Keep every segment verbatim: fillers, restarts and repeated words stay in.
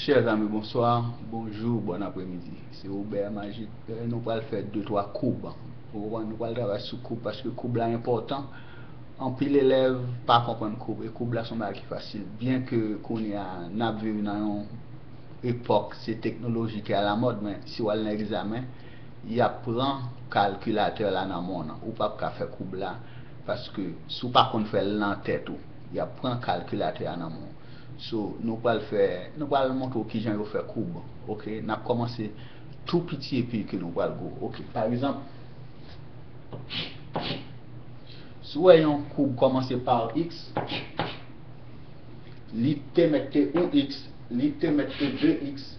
Chè zanmi, bonswa, bonjou, bòn apremidi. Se Robert Magic. Eh, nou pral fè de twa koub. Ou konprann, nou pral travay sou koub paske koub la enpòtan. Anpil elèv pa konprann koub, e koub la se yon bagay ki fasil. Byen ke kounye a n ap viv nan yon epòk, se teknoloji ki alamòd, men si w al nan egzamen, y ap pran kalkilatè la nan men w nan. Ou p ap ka fè koub la, paske si w pa konn fè l nan tèt ou, y ap pran kalkilatè a nan men w. So, nou pral fè, nou pral montre w kijan yo fè koub. Oke, n ap kòmanse tou piti epi ke nou pral gwo. Oke, pa egzanp, si w wè yon koub kòmanse pa x, li te mèt te yon x, li te mèt te de x,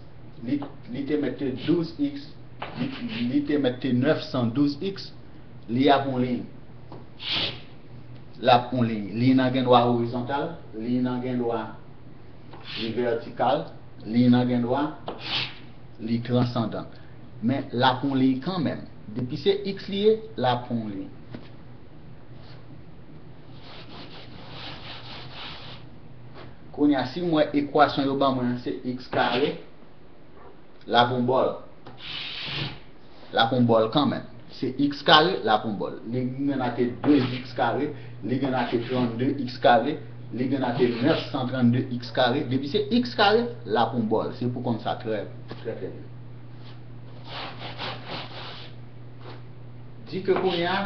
li, li te mèt te douz x, li, li te mèt te nèf san douz x, li ap yon liy. L ap yon liy. Liy nan gen dwa orizontal, liy nan gen dwa li vètikal, liy nan gen dwa li transandan. Men l ap yon liy kanmenm. Depi se x li ye, l ap yon liy. Kounye a, si m wè ekwasyon yo ban mwen an se x kare, l ap yon bòl. L ap yon bòl kanmenm. Se x kare, l ap yon bòl. Li gen dwa te de x kare, li gen dwa te trannde x kare, li gen dwa te nèf san trannde x kare. Depi se x kare, l ap yon bòl. Se pou konn sa trè, trè, trè byen. Di ke kounye a,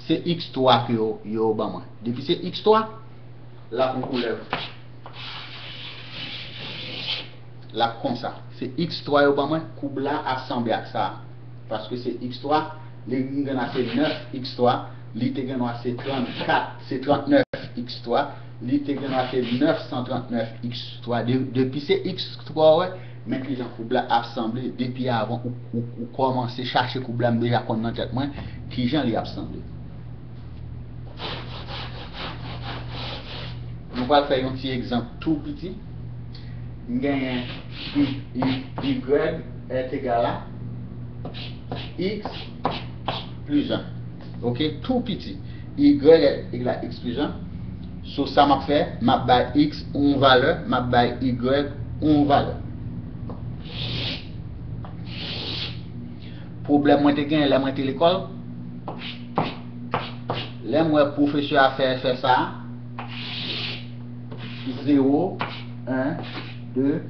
se x twa ke yo, yo ban mwen. Depi se x twa, l ap yon koulèv. L ap konsa. Se x twa yo ban mwen, koub la ap sanble ak sa a. Paske se x twa, li gen dwa se nèf x twa, li te gen dwa se trannkat, se trannèf x twa, li te gen dwa se nèf san trannèf x twa. De, depi se x twa, wè, men kijan koub la ap sanble. Depi avan ou, ou, ou kòmanse chache koub la, m deja konn nan tèt mwen kijan li ap sanble. Nou pral fè yon ti egzanp tou piti. M genyen y, y, y est égal à x plis en. Oke, tou piti. Y est égal à x plis en. So sa m ap fè, m ap bay x yon valè, m ap bay y yon valè. Pwoblèm mwen te genyen lè mwen te lekòl, lè m wè pwofesè a fè efè sa a, zewo, en, de,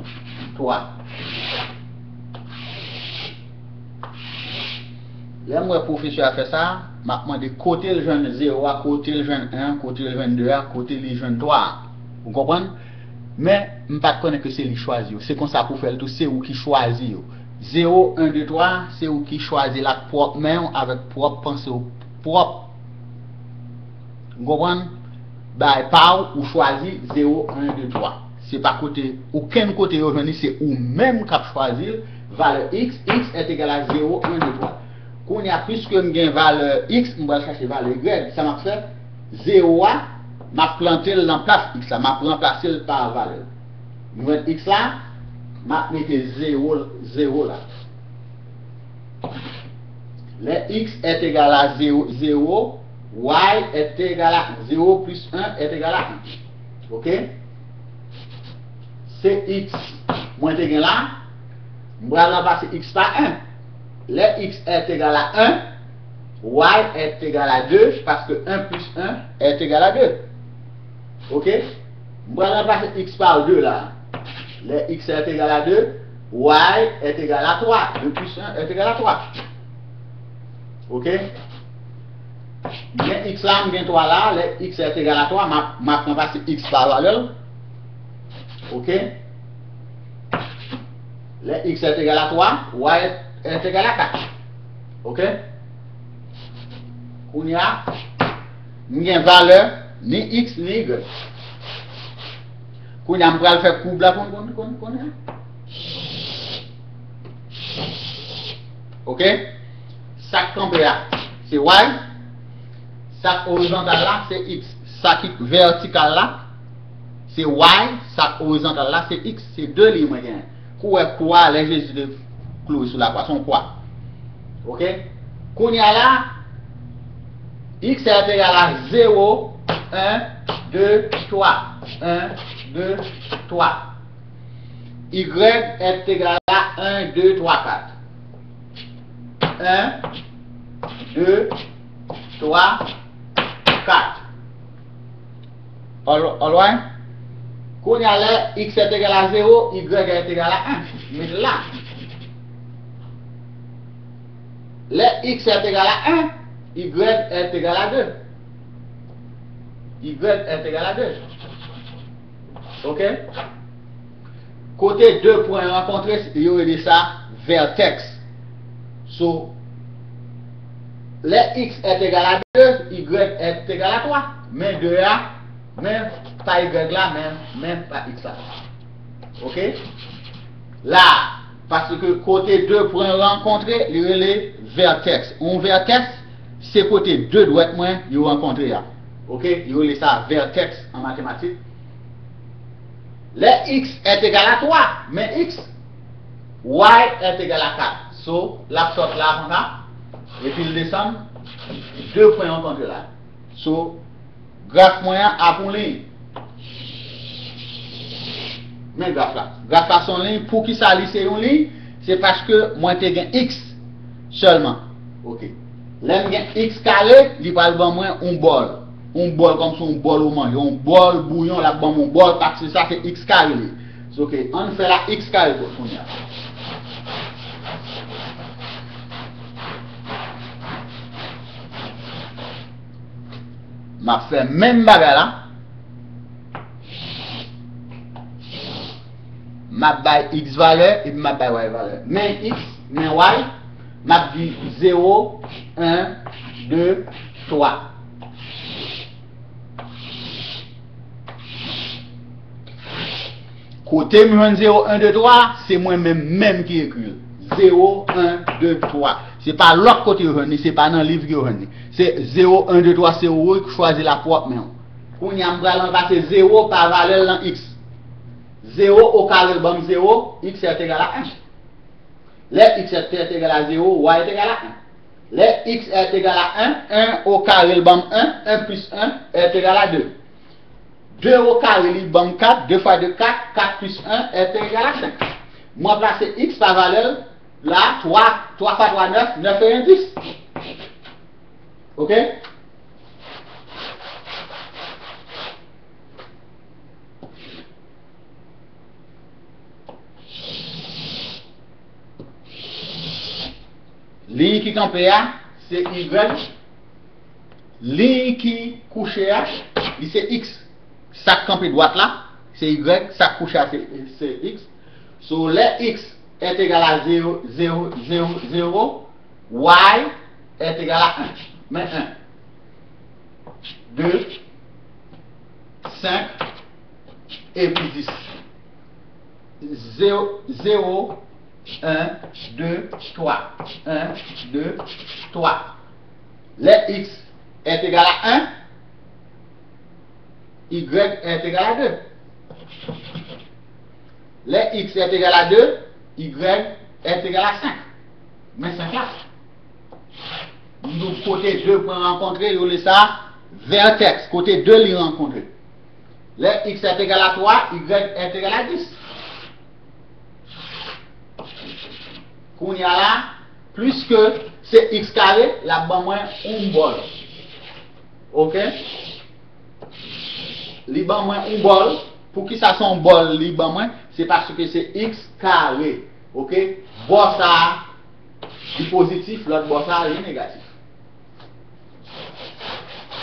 twa. Lè m wè pwofesè a fè sa, m ap mande kote l jwenn zewo a, kote l jwenn en an, kote l jwenn de a, kote li jwenn twa a. Ou konprann? Men, m pa t konnen ke se li chwazi yo. Se konsa pou fè l tou, se ou ki chwazi yo. Zewo, en, de, twa, se ou ki chwazi l ak pwòp men w, avèk pwòp panse w, pwòp. Ou konprann? Bay pa w, ou chwazi zewo, en, de, twa. Se pa kote, okenn kote yo jwenn li, se ou menm k ap chwazi l. Valè x, x est égal à zewo, en, de, twa. Kounye a, piske m gen valè x, m pral chache valè y. Sa m ap fè, zewo a, m ap plante l nan plas x la, m ap ranplase l pa valè. Nou wè x la, m ap mete zewo, zewo la. Lè x est égal à zewo, zewo, y est égal à, zewo plis en est égal à en. Oke? Se x mwen te gen la, m pral ranplase x pa en. Lè x est égal à en, y est égal à de, paske en plis en est égal à de. Oke? M pral ranplase x pa de la. Lè x est égal à de, y est égal à twa. De plis en est égal à twa. Oke? M gen x la, m gen twa la. Lè x est égal à twa, m ap, m ap ranplase x pa valè l. Oke? Lè x est égal à twa, y est égal à kat. Oke? Kounye a, m gen valè ni x ni y. Kounye a, m pral fè koub la konn, konn, konn, kounye a. Oke? Sa k kanpe a, se y. Sa k orizontal la, se x. Sa ki vètikal la, se y. Sa k orizontal la, se x. Se de liy mwen genyen. Kou wè kwa, lè Jezi te kloure sou lakwa, se yon kwa. Oke? Kounye a la, x est égal à zewo, en, de, twa. En, de, twa. Y est égal à un, deux, trois, quatre. Un, deux, trois, quatre. All, all right? Kounye a, lè x est égal à zéro, y est égal à un. Met la. Lè x est égal à un, y est égal à deux. Y est égal à deux. Ok? Kote de pwen rankontre, yo rele sa vètèks. So, lè x est égal à deux, y est égal à trois. Men de a, men pa y la, men, men pa x la. Ok? La, paske kote de pwen rankontre, li rele vètèks. Yon vètèks, se kote de dwèt mwen yo rankontre a. Ok? Yo rele sa vètèks an matematik. Lè x est égal à trois, men x, y est égal à quatre. So, l ap sot la konsa, epi l desann, de pwen rankontre la. So, graf mwen an ap yon liy. Men graf la. Graf la se yon liy. Poukisa li se yon liy? Se paske mwen te gen x sèlman. Ok. Lè m gen x kare, li pral ban mwen yon bòl. Yon bòl kòmsi yon bòl ou manje. Yon bòl bouyon, l ap ban m yon bòl, paske sa se x kare li. So, ok, ann fè la x kare kounye a. M ap fè menm bagay la. M ap bay x valè epi m ap bay y valè. Men x, men y, m ap di zewo, en, de, twa. Kote m jwenn zewo, en, de, twa, se mwen menm menm ki ekri l. Zewo, en, de, twa. Se pa lòt kote yo jwenn li, se pa nan liv yo jwenn li. Se zewo, en, de, twa, se ou ki chwazi l ak pwòp men w. Kounye a, m pral ranplase zewo pa valè l nan x. Zewo okare l ban m zewo, x est égal à un. Lè x est égal à zewo, y est égal à un. Lè x est égal à un, en okare l ban m en, en plis en est égal à deux. De okare li ban m kat, de fwa de kat, kat plis en est égal à cinq. M ranplase x pa valè l la, twa, twa fwa twa, nèf, nèf e en, dis. Ok? Liy ki kanpe a, se y. Liy ki kouche a, li se x. Sa k kanpe dwat la, se y. Sa k kouche a, se, se x. So, lè x est égal à zéro, zéro, zéro, zéro, y est égal à un. Men en, de, senk, epi dis. Zewo, zewo, en, de, twa. En, de, twa. Lè x est égal à un, y est égal à deux. Lè x est égal à deux, y est égal à cinq. Men senk la. M di w kote de pwen rankontre, yo rele sa vètèks. Kote de li rankontre. Lè x est égal à trois, y est égal à dix. Kounye a la, pliske se x kare, l ap ban mwen yon bòl. Ok? Li ban mwen yon bòl. Poukisa se yon bòl li ban mwen? Se paske se x kare. Ok? Bò sa a, li pozitif, lòt bò sa a, li negatif.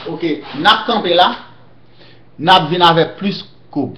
Ok, n ap kanpe la. N ap vin avèk plis koub.